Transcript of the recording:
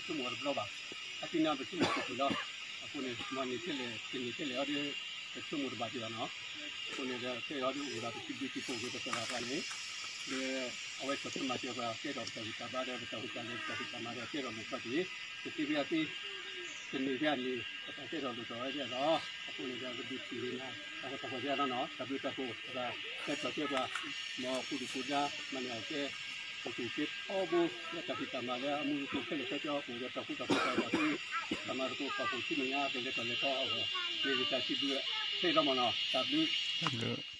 ဆိကမိၣ်အီၤတဘျီဘၣ်. အသ့ၣ်ညါပဆိကမိၣ်တပူၤလီၤ. အဃိန့ၣ် မၤန့ၢ်ထဲလဲၣ် တန့ၢ်ထဲလဲၣ်အီၤဒီး ပဆိကမိၣ်တဘၣ်ဒံးဘၣ်နီၤ. အဃိန့ၣ်ဒီး ခဲအံၤဒီးအိၣ်ဒီးပစံးဘျုးစံးဖှိၣ်က့ၤပသရၣ်တဖၣ်န့ၣ် ဒီးအဝဲဆီၣ်ထွဲမၤစၢၤပှၤ ကဲထီၣ်ပတၢ်ဂံၢ်တၢ်ဘါဒီး ပတၢ်ဟူးတၢ်ဂဲၤ ပတၢ်ဖံးတၢ်မၤဒီး ကဲထီၣ်လိာ်ထီၣ်က့ၤ တသ့ဖဲအသ့ တန့ၢ်ဖဲအန့ၢ် ပတၢ်ကဲထီၣ်လိာ်ထီၣ်ဝဲဒၣ်လီၤ. အဃိန့ၣ်ဒီး ပဒုးသ့ၣ်ညါ တၢ်ကီတၢ်ခဲဖဲအံၤနီၤ တၢ်ဘျုးတၢ်ဖှိၣ် ပကတဲထီၣ်က့ၤပှၤ မ့ၢ်ခိၣ်ဒူၣ်ခိၣ်ဒါ မၤန့ၢ်အီၤကဲ ပက့ၤကဲထီဘိ လၢတၢ်ဖံးတၢ်မၤလၢအမူအဒါ ခဲလၢာ်ခဲဆ့အပူၤဒီး တၢ်ဃူတၢ်ဖိးတၢ်ဘၣ်သ့ တၢ်မၤသကိးပာ်ဖှိၣ်ဆူမဲာ်ညါ ကလဲၤထီၣ်လဲၤထီအဂီၢ် မ့ၢ်ယတၢ်စံးဘျုးခဲအံၤလီၤမ့ၢ်နီၤ တၢ်ဘျုး တၢ်ဘျုး